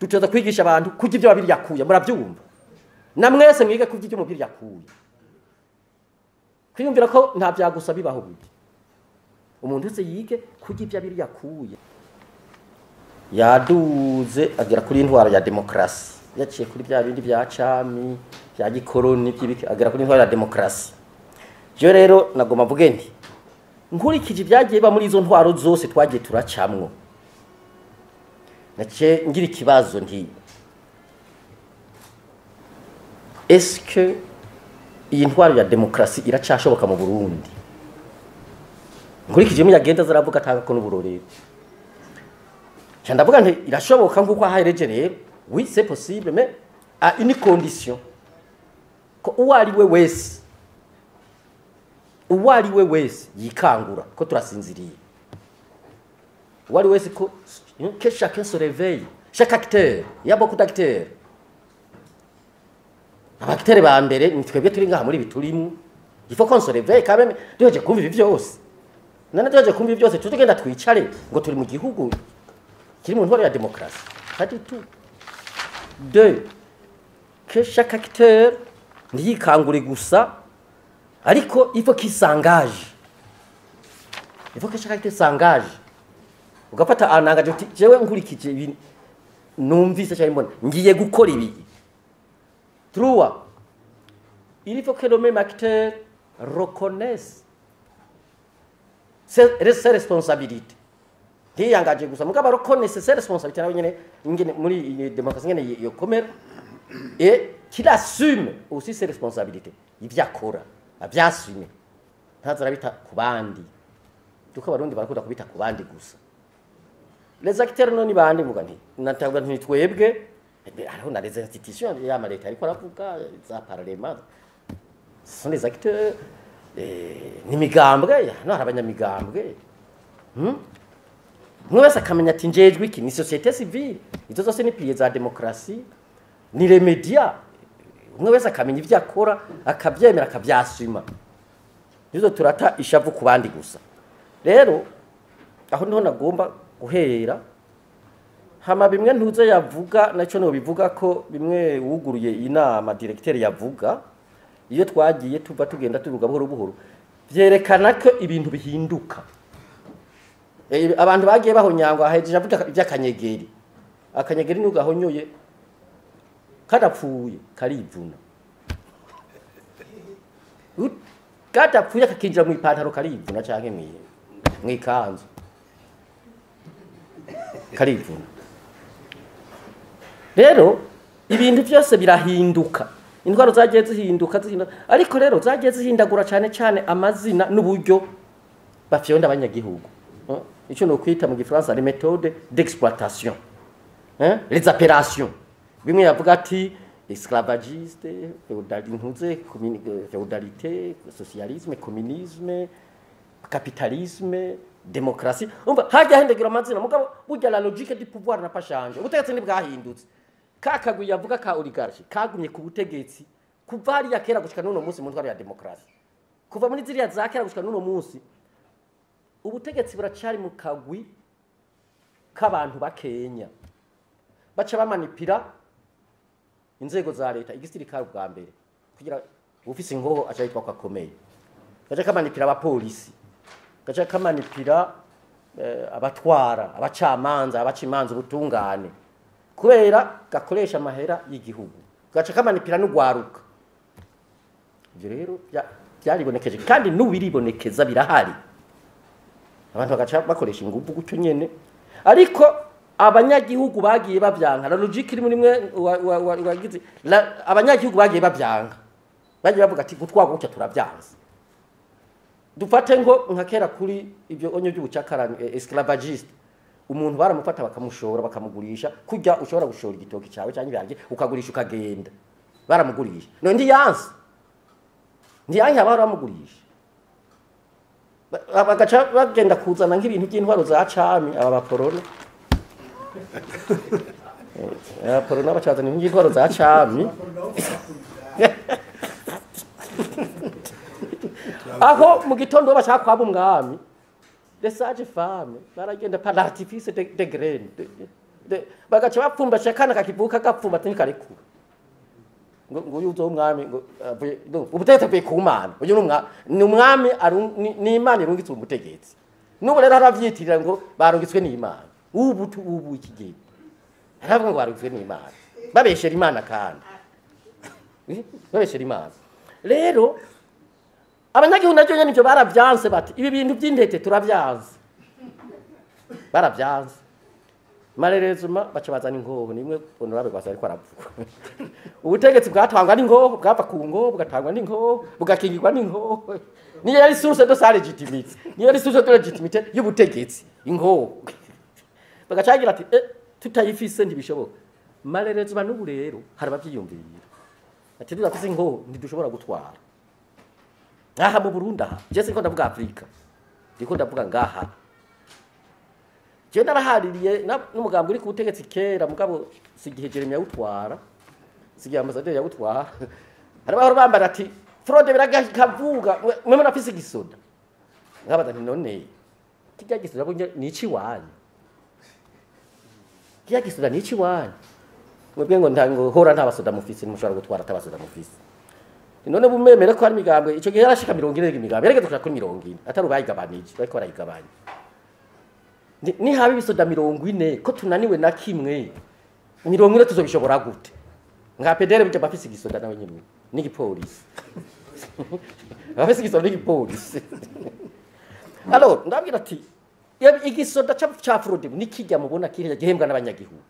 Dutoza kwigisha abantu kurya ibyo babiri yakuye, murabyumva. Na mwese mwige kurya ibyo mubiri yakuye. Kwiyumvira ko nta byagusa bibaho burya. Umuntu wese yige kurya ibyo abiri yakuye. Yaduze agera kuri intwaro ya demokrasi. Yaciye kuri bya bindi bya cami, bya gikoroni by'ibiki, agera kuri intwaro ya demokrasi. Je rero nagoma mvuge nti nkurikije ibyagiye ba muri izo ntwaro zose twagiye turacamwo. Nace ngira ikibazo nti est-ce que iyi ntwaro ya demokrasi iracashoboka mu Burundi? Nkurikije mu yagenda zaravuga atanga ko n'uburorero. Ca ndavuga nti irashoboka nkuko ahahereje rero. Oui, c'est possible, mais à une condition. Ko uwo ari we wese, uwo ari we wese yikangura ko turasinziriye. Uwo ari wese ko que chacun se réveille, chaque acteur, il y a beaucoup d'acteurs. Abacteurs ba mbere ni twebwe turi ngaha muri biturimu. Il faut qu'on se réveille quand même. Duheje kumva ibi byose. None duheje kumva ibi byose tugenda twicare ngo turi mu gihugu kiri mu ntwaro ya demokrasi. Pas du tout. Deux, que chaque acteur ntiyikangure gusa, ariko il faut qu'il s'engage. Il faut que chaque acteur s'engage. Ugafata anangaje uti jewe nkurikije ibi numvise cyane mbona ngiye gukora ibi. Trois, il faut que le même acteur reconnaisse ses responsabilités. Ntiyangaje gusa mugabo reconnaisse ses responsabilités nawe nyene ingene muri démocratie ngene yokomera, et qu'il assume aussi ses responsabilités. Ivyo akora avyassume, ntazarabita ku bandi, kuko abarundi barakunda kubita ku bandi gusa. Les acteurs non ni bandi muga nti natangwa nti twebwe hariho na les institutions ya ma leta ariko aravuga za parlement, ce sont les acteurs, ni migambwe, hano hari abanyamigambwe. Umwe wese akamenya ati njejwe iki, ni société civile, izo zose ni piliers za démocratie, ni les médias. Umwe wese akamenya ivyo akora, akavyemera, akavyasuma. Nizo turata ishavu ku bandi gusa. Rero aho niho nagomba guhera. Hama bimwe ntuze yavuga naco no bivuga ko bimwe wuguruye inama directeur yavuga, iyo twagiye tuva tugenda turuga buhoro buhoro, vyerekana ko ibintu bihinduka. Abantu bagiye bahonyangwa ahejeje avuga iby'akanyegeri. Akanyegeri n'ugahonyoye kadapfuye karivuna. Kadapfuye kakinjira mu ipantaro karivuna canke mwikanzu. Karivuna. Rero ibintu byose birahinduka. Intwaro zagiye zihinduka zihinduka, ariko rero zagiye zihindagura cyane cyane amazina n'uburyo bafyonda abanyagihugu. Icyo no kwita mu gifaransa les méthodes d'exploitation, hein, les appellations. Bimwe yavuga ati esclavagiste, féodalité, socialisme, communisme, capitalisme, démocratie. Umva hajya hindagira amazina, mugabo burya la logique du pouvoir n'a pas changé. Ubutegetsi ntibwahindutse. Kakagwi yavuga ka oligarchie kagumye ku butegetsi kuva hariya kera gushika n'uno munsi mu ntwaro ya démocratie. Kuva muri ziriya za kera gushika n'uno munsi ubutegetsi buracari mu kagwi k'abantu bakenya baca bamanipira inzego za leta, igisirikare bwa mbere kugira ufise ingoho aca yitwa ko akomeye, gaca kamanipira abapolisi, gaca kamanipira abatwara, abacamanza, abaca imanza, ubutungane, kubera gakoresha amahera y'igihugu, gaca kamanipira n'ugwaruka. Ivyo rero byaribonekeje kandi n'ubu biribonekeza, birahari. Abantu bagaca bakoresha ingufu gutyo nyene, ariko abanyagihugu bagiye bavyanka. La logique iri muri mwe wagize abanyagihugu bagiye bavyanka, bagiye bavuga ati gutwagwa gutya turavyanze. Dufate ngo nka kera kuri ibyo onyo by'ubucakara, esclavagiste, umuntu baramufata bakamushora bakamugurisha, kujya ushobora gushora igitoki cyawe cyangwa ibyanjye ukagurisha ukagenda, baramugurisha. None ndiyanse ndiyanke baramugurisha, bagaca bagenda kuzana nk'ibintu by'intwaro za cami. Aba baporona, abaporona bacazana ibintu by'intwaro za cami, aho mu gitondo bashaka kwaba umwami. Les sages femmes baragenda par l'artifice de graines Bagaca bapfumbasha akana kakivuka gapfumbata ntikarekura. Ngo uyu uzo umwami ngo ubutegetsi avuye ku Mana. Uyu ni umwami, ni Imana irungitse umutegetsi. N'ubu rero haravyitirira ngo barungitswe n'Imana. Ubu iki gihe haravuga ngo barungitswe n'Imana, babeshera Imana kandi babeshera Imana. Rero abanyagihugu navyo nyene ivyo baravyanse, bati ibi bintu by'intete turavyanse, baravyanse. Malheureusement baca bazana inkoho. Nimwe honorable Rwasa ariko aravuga, ubutegetsi bwatangwa n'inkoho, bwava ku nkoho, bugatangwa n'inkoho, bugakingirwa n'inkoho. Niyo yari source de sa légitimité, niyo yari source de légitimité y'ubutegetsi, inkoho. Bagaca bagira ati tutayifise ntibishoboka. Malheureusement n'ubu rero hari abavyiyumvira ati tudafise inkoho ntidushobora gutwara. Ngaha mu Burundi aha, je siko ndavuga Afrika, ndiko ndavuga ngaha. Je narahaririye n'umugambi uri ku butegetsi kera, mugabo si igihe Jeremy yawutwara, si igihe ambasaderi yawutwara. Hari abahora bambara ati fraude biragavuga mwe murafise igisoda. Nkabaza nti none kirya gisoda burya ni iki wanyu? Kirya gisoda ni iki wanyu? Mwebwe ngo ntango hora nta basoda mufise, ntimushobora gutwara atabasoda mufise. None bumemere ko hari imigambwe ico gihe yarashika 40, imigambwe yarigeze kuja kuri 40 atari ubayigabanije, bariko barayigabanya. Ni haba ibisoda 40 ko tunaniwe na kimwe, 40 tuzobishobora gute? Nka PDR burya bafise igisoda nawe nyene n'igipolisi, bafise igisoda n'igipolisi. Alors ndabwira ati igisoda ca fraude nikijya mubona kiriya gihembwa n'abanyagihugu,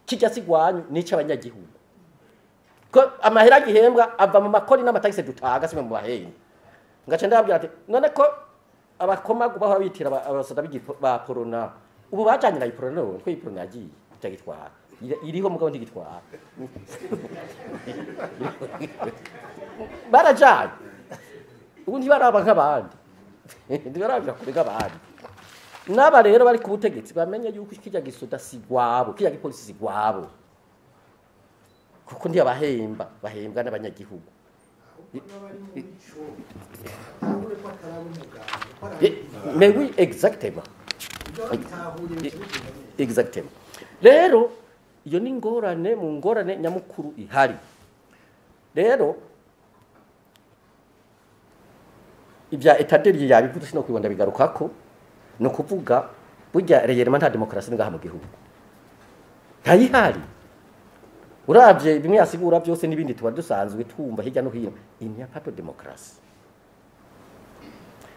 kijya sigwanyu n'ic'abanyagihugu, ko amahera gihembwa ava mu makori n'amatagisi dutaga, simwe mu bahemba. Ngaca ndabwira ati none ko abakomagu bahora bitira abasoda ba Porona, ubu bajanye na Iprona, none ko Iprona yagiye itagitwara, iriho mugabo ntigitwara, barajanye ubu ntibaraba nk'abandi, ntibarabira kure nk'abandi. N'aba rero bari ku butegetsi bamenye yuko kirya gisoda sigwabo, kirya gipolisi sigwabo, kuko ntiyabahemba, bahembwa n'abanyagihugu. Mais oui, exactement. Exactement. Rero iyo ni ingorane mu ngorane nyamukuru ihari. Rero ibya état de lieu yabivuze sino kwibonda bigarukako, no kuvuga burya réellement nta démocratie ngaha mu gihugu. Ntayihari. Uravye bimwe yasigura byose n'ibindi tuba dusanzwe tumva hirya no hino, il n'y a pas de démocratie.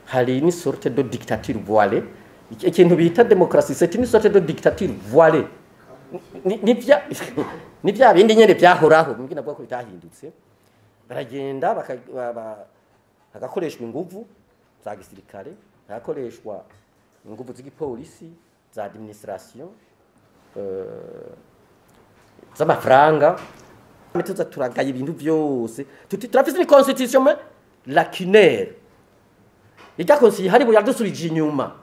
Hari une sorte de dictature voilée. Ikintu bita démocratie, c'est une sorte de dictature voilée. Ni vya bindi nyene byahoraho, mbwira navuga ko bitahindutse. Baragenda hagakoreshwa inguvu za gisirikare, hagakoreshwa inguvu z'igipolisi, za administration, z'amafaranga. Tuza turagaye ibintu byose. Turafise ni constitution mais lacunaire. Ijya constitution hari yaradusubije inyuma.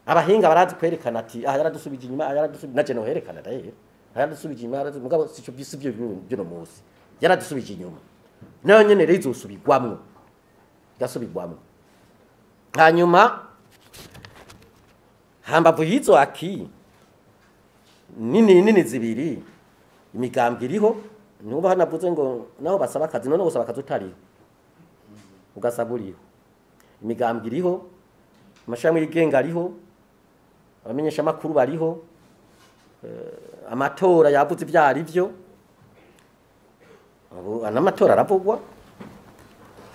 Abahinga barazi kwerekana ati aha yaradusubije inyuma, aha yaradusubije, naje no herekana rero. Yaradusubije inyuma, mugabo sico byisibyo byo no munsi. Yaradusubije inyuma. Nayo nyene rero izosubirwamwo. Gasubirwamwo. Hanyuma hambavu yizo aki nini nini zibiri, imigambwe iriho. Nuba hanavuze ngo naho basaba akazi, none gusaba akazi utariho ugasaba uriho. Imigambwe iriho, amashami yigenga ariho, abamenyesha makuru bariho, amatora yavuze ivyari byo, n'amatora aravugwa.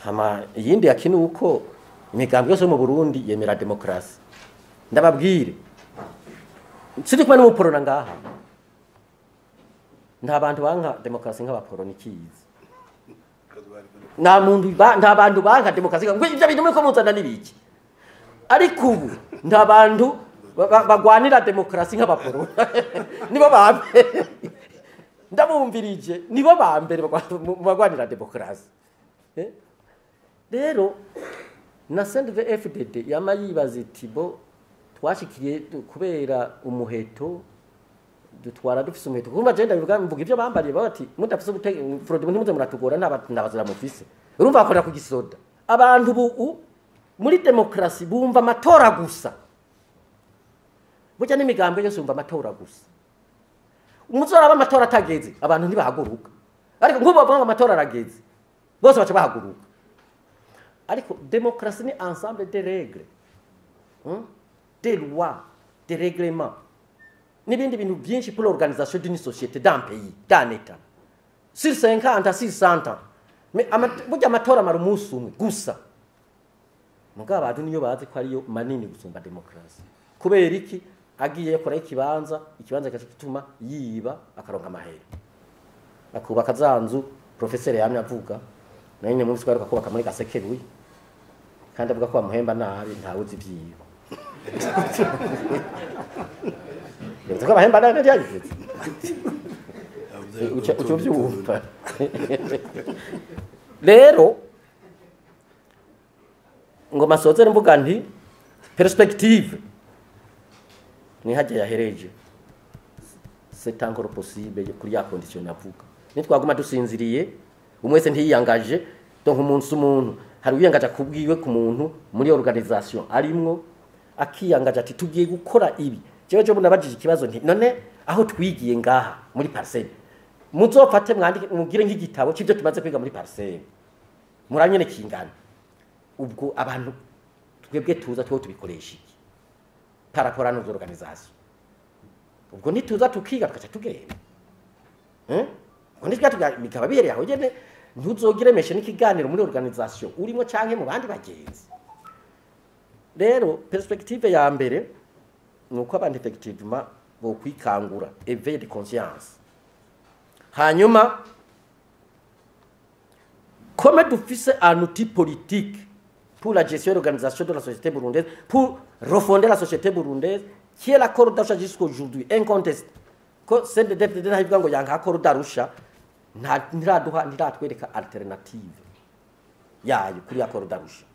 Hama iyindi yakini uko imigambwe yose mu Burundi yemera demokrasi. Ndababwire sindi kumwe n'umuporona ngaha, nta bantu banka demokrasi nk'abaporona ikizi. Nta muntu nta bantu banka demokrasi ngo ivyo bintu muriko muzana nibiki. Ariko ubu nta bantu bagwanira demokrasi nk'abaporona. Nibo bambere ndabumvirije, nibo bambere bagwanira demokrasi. Rero na CNDD-FDD yama yibaza iti bo twashikiye kubera umuheto, dutwara dufise umuheto. Kumva je ndabivuga, mvuga ivyo bambariye bati mudafise fraude ntimuze muratugora, ntabazira mufise. Urumva bakorera ku gisoda. Abantu ubu muri demokrasi bumva amatora gusa. Burya n'imigambwe yose bumva amatora gusa. Muzoraba amatora atageze, abantu ntibahaguruka. Ariko nk'ubu bavuga ngo amatora arageze, bose baca bahaguruka. Ariko démocratie ni ensemble de règles, des lois, des règlements n'ibindi bintu byinshi pour l'organisation d'une société, d'un pays, d'un état, sur 50 à 600 ans. Mais burya amatora amara umunsi umwe gusa, mugabo abantu niyo bazi ko ariyo manini gusumba demokarasi. Kubera iki? Agiye yakora ikibanza, ikibanza kigaca gituma yiba, akaronka amahera, akubaka za nzu professeur yamye avuga. Nayo nyine munsi kwaruka kubaka muri Gasekebuye, kandi avuga ko bamuhemba nabi. Ntawe uzi ibyiwe. Yavuze ko bahemba nabi, ntiyabivuze? Uca ubyumva rero. Ngo masozere mvuga nti perspective ni hajya yahereje, c'est encore possible kuri ya condition navuga. Nitwaguma dusinziriye, umwe wese ntiyiyangaje. Donc umunsi umuntu hari uwiyangaje kubwiwe ku muntu muri organisation arimwo, akiyangaje ati tugiye gukora ibi. Jewe jo nabajije ikibazo nti none aho twigiye ngaha muri PARCEM, muzofate mwandike, mugire nk'igitabo c'ibyo tumaze kwiga muri PARCEM, muranyene kingana. Ubwo abantu twebwe tuza two tubikoresha iki par rapport à nos organisations? Ubwo nituza tukiga tukaca tugenda, eh? Ubwo nitwa bikaba bihereye aho nyene, ntuzogiremeshe n'ikiganiro muri organisation urimo canke mu bandi bagenzi. Rero perspective ya mbere ni uko abantu effectivement bokwikangura, éveil de conscience. Hanyuma comme dufise un outil politique pour la gestion et l'organisation de la société burundaise, pour refonder la société burundaise, qui est l'accord d'Arusha jusqu'aujourd'hui, incontesté. Ko CNDD-FDD ntabivuga ngo yanka accord d'Arusha, nta ntiraduha, ntiratwereka alternative yayo kuri accord d'Arusha.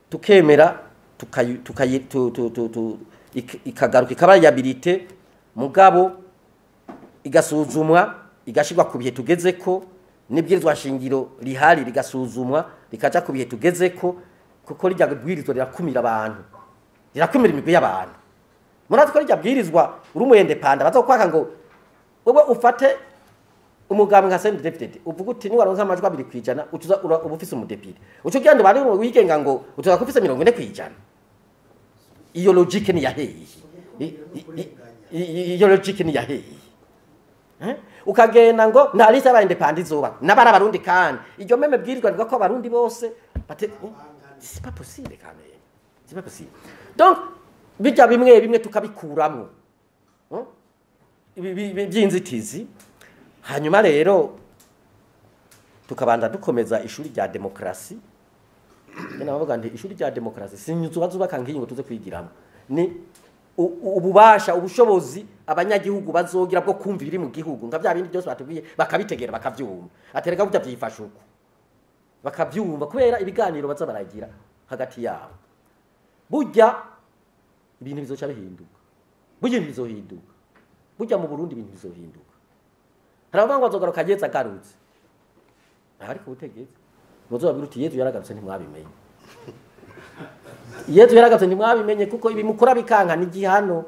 Tukemera tukayi tukayi tu, tu, tu, tu, ikagaruka ikaba réhabilitée, mugabo igasuzumwa, igashirwa ku bihe tugezeko, n'ibwirizwa shingiro rihari rigasuzumwa, rikaja ku bihe tugezeko, kuko rijya bwirizwa rirakumira abantu, rirakumira imigwi y'abantu. Murazi ko rijya bwirizwa uri umu indépendant bazokwaka ngo wewe ufate umugambi nka CNDD-FDD, uvuga uti niwaronka amajwi 2%, utuza uba ufise umudepite, uco ugenda bari wigenga ngo utuza kufise 40%. Iyo logique ni yaheye? Iyo logique ni yaheye? Eh? Ukagenda ngo nta liste y'aba indépendants izoba n'abari Abarundi, kandi iryo même bwirizwa rivuga ko Abarundi bose bate. C'est pas possible quand même, c'est pas possible. Donc bijya bimwe bimwe tukabikuramwo, Ibi by'inzitizi. Hanyuma rero tukabanza dukomeza ishuri rya demokarasi. Njye nabavuga nti ishuri rya demokarasi si inzu bazubaka ngiyi ngo tuze kwigiramo, ni ububasha, ubushobozi abanyagihugu bazogira bwo kumva ibiri mu gihugu, nka bya bindi byose batubwiye, bakabitegera, bakavyumva, atereka burya byifashe uko, bakavyumva kubera ibiganiro baza baragira hagati yabo. Burya ibintu bizoca bihinduka, burya ibintu bizohinduka, burya mu Burundi ibintu bizohinduka. Hari abavuga ngo azogaruka Yezu agarutse, aha ariko ubutegetsi muzobabwira uti Yezu yaragarutse ntimwabimenye, Yezu yaragarutse ntimwabimenye, kuko ibi mukora bikanka ni igihano.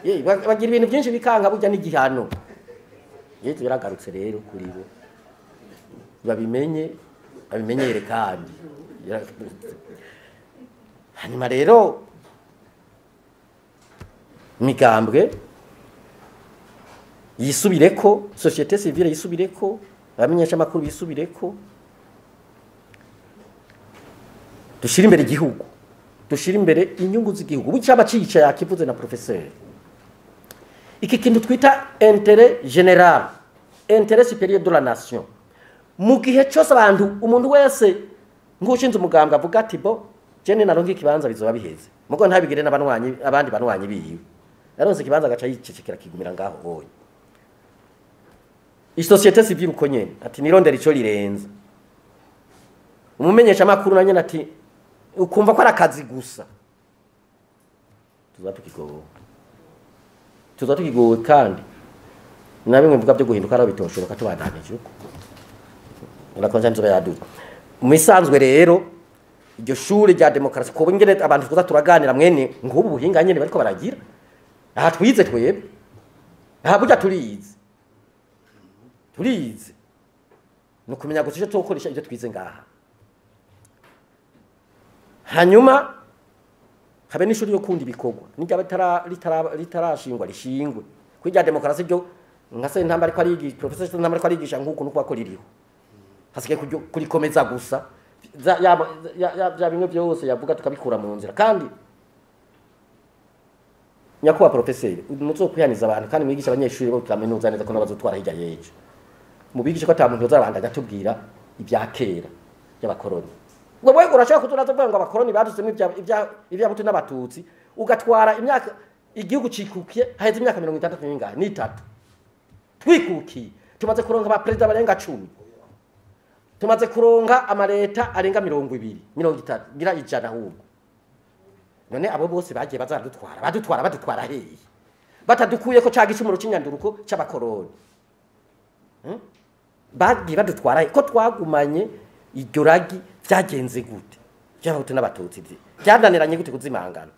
Ye, bagira ibintu byinshi bikanka, burya ni igihano. Yezu yaragarutse rero kuri bo, babimenye, babimenyere kandi. Hanyuma rero imigambwe yisubireko, société civile yisubireko, abamenyeshamakuru bisubireko, dushire imbere igihugu, dushire imbere inyungu z'igihugu. Bucaba cica yakivuze na professeur, iki kintu twita intérêt général, intérêt supérieur de la nation. Mu gihe cyose abantu, umuntu wese nk'ushinze umugambwe avuga ati bo jene naronka ikibanza bizoba biheze, mugo ntabigire n'abanwanyi, abandi banwanyi biwe, yaronse ikibanza agaca yicecekera, kigumira ngaho honye. Isociété civile uko nyene, ati nirondera ico rirenze. Umumenyesha makuru na nyene ati ukumva ko ari akazi gusa, tuza tukigowe, tuza tukigowe. Kandi na bimwe mvuga byo guhinduka ari bitoshoboka tubandanije uko urakonja nzoba yaduze. Mu isanzwe rero iryo shuri rya demokarasi, kuba ingene abantu tuza turaganira mwene nk'ubu buhinga nyene bariko baragira. Aha twize twebwe, aha burya turize, turize, ni ukumenya gusa icyo tukoresha ibyo twize ngaha. Hanyuma habe n'ishuri yo kundi ibikorwa nijya ritarashingwa rishingwe kuri rya demokarasi ryo nka Sentamba ariko arigisha, professor Sentamba ariko arigisha nk'uku nuko akora iriho, hasigaye kurikomeza gusa, bya bimwe byose yavuga tukabikura mu nzira. Kandi nyakubahwa professeur, muzokwihaniza abantu kandi mwigisha abanyeshuri bo kaminuza neza ko nabazotwara hirya y'ejo, mubigishe ko ata muntu yozarabandanya atubwira ibya kera by'abakoroni. Wewe urashobora kuturaza uvuga ngo abakoroni badusemo ibya Butu n'Abatutsi, ugatwara imyaka igihugu cikukiye, haheze imyaka 63 n'ingahe n'itatu twikukiye, tumaze kuronka ba perezida barenga 10, tumaze kuronka amaleta arenga 20, 30, ngira 100 ahubwo. None abo bose bagiye bazadutwara, badutwara, badutwara hehe batadukuye ko ca gicumuro c'inyanduruko c'abakoroni? Bagiye badutwara he ko twagumanye iryo ragi? Vyagenze gute? Vy'Abahutu n'Abatutsi vye byananiranye gute kuzimangana?